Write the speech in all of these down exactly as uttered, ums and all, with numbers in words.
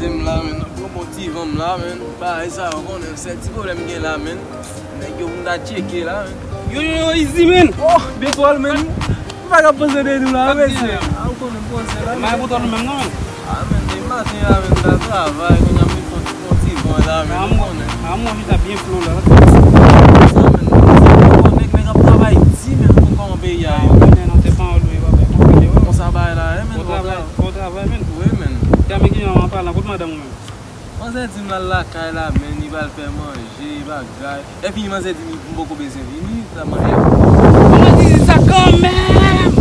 M la, men, pran bon ti van m la, men. Bagay sa yo konnen, sèl ti pwoblèm gen la, men. Nèg yo pou m ta tcheke la, men. Yo, yo, yo, easy, men. Oh, big wall, men. M pa ka panse de nou la, men. A, ou konnen m panse la, men. Mwen pou tòl menm non, men. A, men, depi maten la, men, m ta travay, kounye a m fè yon ti van la, men, ou konnen. A, mwen, chita byen flou la. Sa, men, nèg, nèg ap travay di, men, pou kòman peyi a ye. Konnen nan tèt pa anlwe, papa, konprann, wi. Konsa bagay la ye, men. Bon travay, bon travay, men. Wi, men. Kè Miki an palan, kot madanm ou menm? Manzè di m l al lakay la, men, li pral fè manje, bagay. Epi manzè di m poko bezwen vini, sa mwen. Manman di sa kanmenm!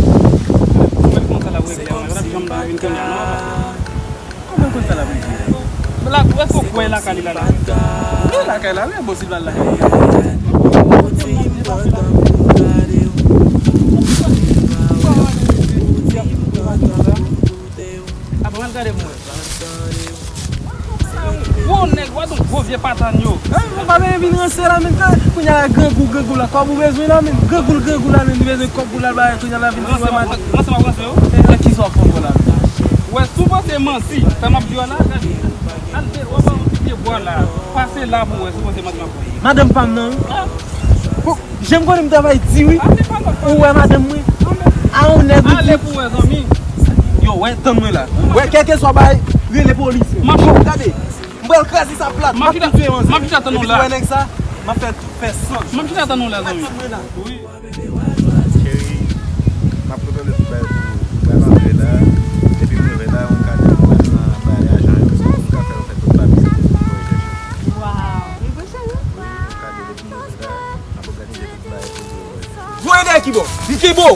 Mwen konn sa l ap regle a, mwen pa t janm ta vin kounye a non, papa. Kòman konn sa l ap regle a? La, èske w kwè lakay li la la? Li lakay la, li enposib l al lakay li. Apre, al gade pou mwen. Gwo nèg, w a di yon gwo vye patan yo. An, ou pa bezwen vin ranse la, men. Kounye a la, grangou, grangou la, kòb ou bezwen la, men. Grangou, grangou la, men. Li bezwen kòb pou l al bay, kounye a la, vin di wè madanm. Ranse m ap ranse yo? E, e, kisa w ap pran la, men? Ou wè, si w panse manti, sa m ap di w la, al de, w ap yon ti pye bwa la. Pase la pou w wè, si w panse manti m ap pran. Madanm pa m nan, wi. Bon, jan m konnen m travay di, wi. Ou wè madanm mwen? A yon nèg ou di. Ale pou wè, zanmi. Yo, wè, tann mwen la. Wè, kèlkeswa bagay, rele polis. Yo, gade. M pral kraze sa plat. M ap fouti manzè. M ap chita tann ou la. Epi ou wè nèg sa, m ap fè, fè san. M ap chita tann ou la, zanmi. Tann mwen la. Wi. Cheri, m ap kontwole tout bagay pou ou. Pral antre la. Epi m rive la, yon kadè pou al nan bagay ajan yo. Pou m ka fè yo fè tout papye pou yo chèche. Waw. Yon kadè depi m rive la, m ap òganize tout bagay pou ou. Voye dèyè ki bò? M ki bò?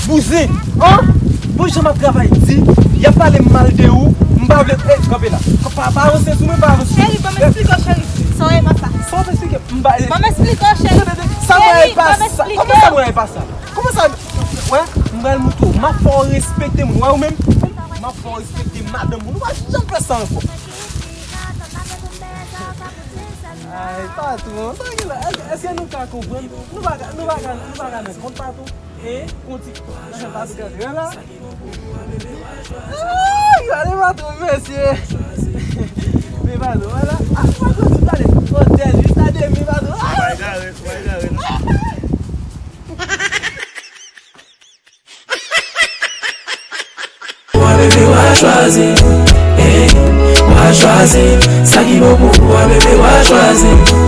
Bouzen! An? Bon jan m ap travay di, y ap pale m mal de ou, m pa vle, e, kanpe la. Pa, pa ranse sou mwen, pa ranse sou mwen. Cheri, ban m eksplike w, cheri. Sa w ye pa sa. Sa w ap eksplike? M pa. Ban m eksplike w, cheri. Sa mwen ye pa sa. Kòman sa mwen ye pa sa? Kòman sa? Wè, m pral moutre w. M ap fè w respekte moun. Wè ou menm? M ap fè w respekte madanm moun. Ou pa janm fè sa ankò. Ay, patwon, sa gen la? Èske, èske nou ka konprann? Nou pa ka, nou pa ka, nou pa ka nan kont patwon. E, konti, nan patikilye la. Ay, gade patwon, mesye. Men patwon, wala. A, patwon, tout gade. Otèl, jis a demi, patwon. Ay! Bay gare, bay gare, non. Wa bebe wa chwazi, eh, wa chwazi. Sa ki bon pou ou, wa bebe wa chwazi.